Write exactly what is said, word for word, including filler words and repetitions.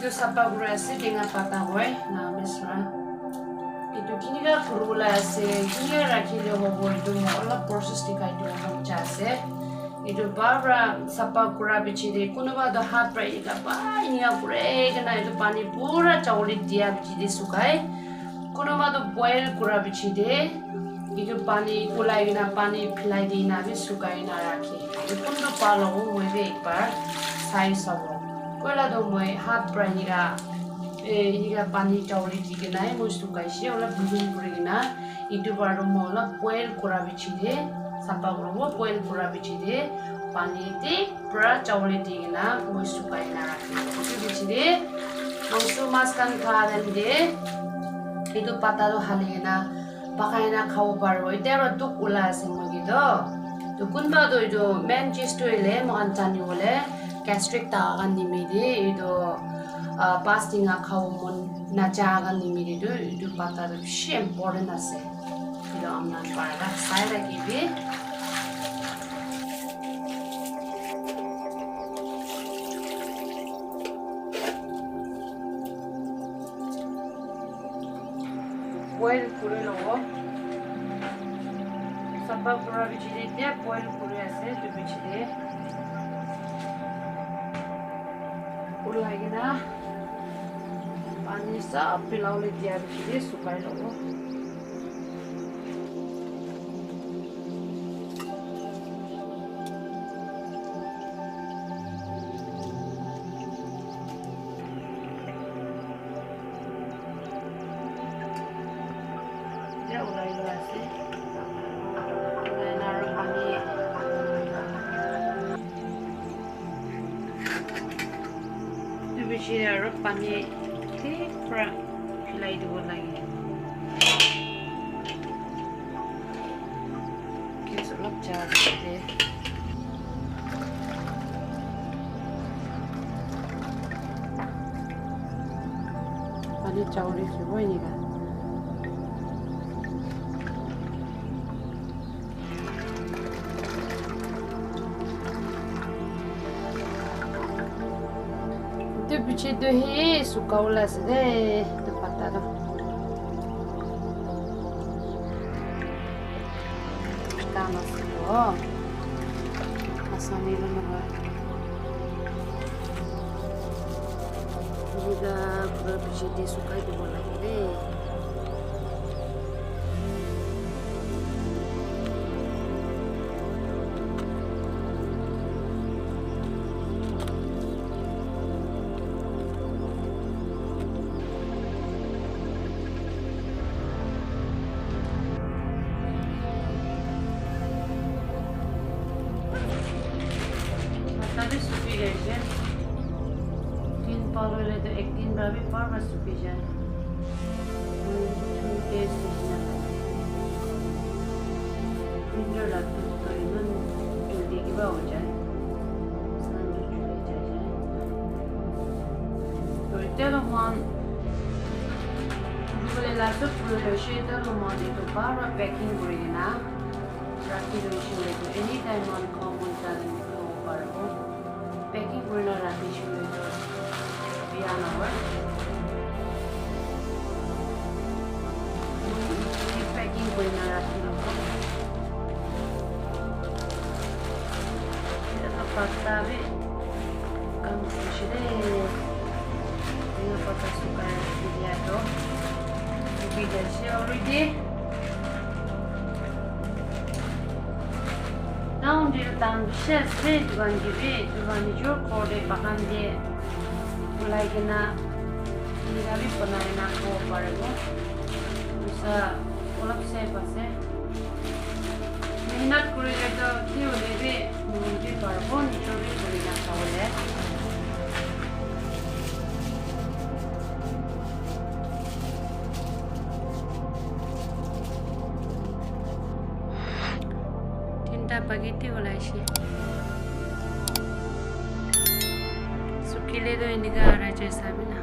Sapa kuri ase, tenga pata hoi, na mesra. Etu kinika kuribole ase, kinika rakhile hobo, etu moi olop process dikhai dibo mon jai ase. Etu bhal para sapa kura piche te, kunuba toh hath para enika bhal enika kuri kena etu pani pura chawole dia piche te sukhai. Kunuba toh boil kura piche te, etu pani ulai kena pani philai di kena bi sukhai kena rakhe. Etu kuntu bhal hobo moi bi ekbar sai sabo. Koila toh moi hath para enika, eh, enika pani chawole di kena he moi sukhai she, olop buhum kuri kena. Etu para toh moi olop boil kura piche te, sapa kuribo, boil kura piche te pani thik pura chawole di kena moi sukhai kena rakhi dibo. Etu piche te mangso mas khan kha time te etu pata toh hali kena pakai kena khabo paribo. Etia para dukh ulai ase moi ke toh. Toh kunba toh etu main chis toh hoile moikhan jani bole gastric thaka khan nimite etu, ah, pas tenga khabo mon naja khan nimite toh etu pata toh bishi important ase. Etu amna para sai rakhibi. Boil kuri lobo. Sapa kura piche te etia boil kuri ase, etu piche te ulai kena pani sob philai bole dia piche te sukhai lobo. Etia ulai loi ase. Ulai na aru pani. Etu piche aru pani thik para philai dibo lage. Gas olop ja ase. Pani chawole subo enika. Etu piche tu he sukha bole ase de, etu pata tu. Kam ase to. Asami lo naha. Enika pura piche te sukhai dibo lage de. Pata bi sukhi jaise. Tin pal hoile toh ek din para bi bhal para sukhi jai. Two days nishina lage. Winter la toh eman jaldi kiba hoi jai. Sun toh chuli jai jai. Toh etia toh moikhan Bole la sob kuri loise, etu toh moi etu bhal para packing kuri kena rakhi loise hoile toh anytime mon kha mon jai kena khabo paribo. Packing kuri na rakhi shey hoile toh bia nahoi. Packing kuri na rakhi lobo. Etu toh pata bi kam kurishe de. Enika pata sukai rakhi dia toh suki jaise already. Town te toh dam bishi ase de, etu khan ke bi, etu khan nijor ghor te bagan te ulai kena enika bi banai na khabo paribo. Poisa olop save ase. Mehnat kurile toh ki hoile bi, moi bi paribo, nijor bi kurina khabole. Tinta packet te olaishe. Sukile toh enika arai jai sabi na.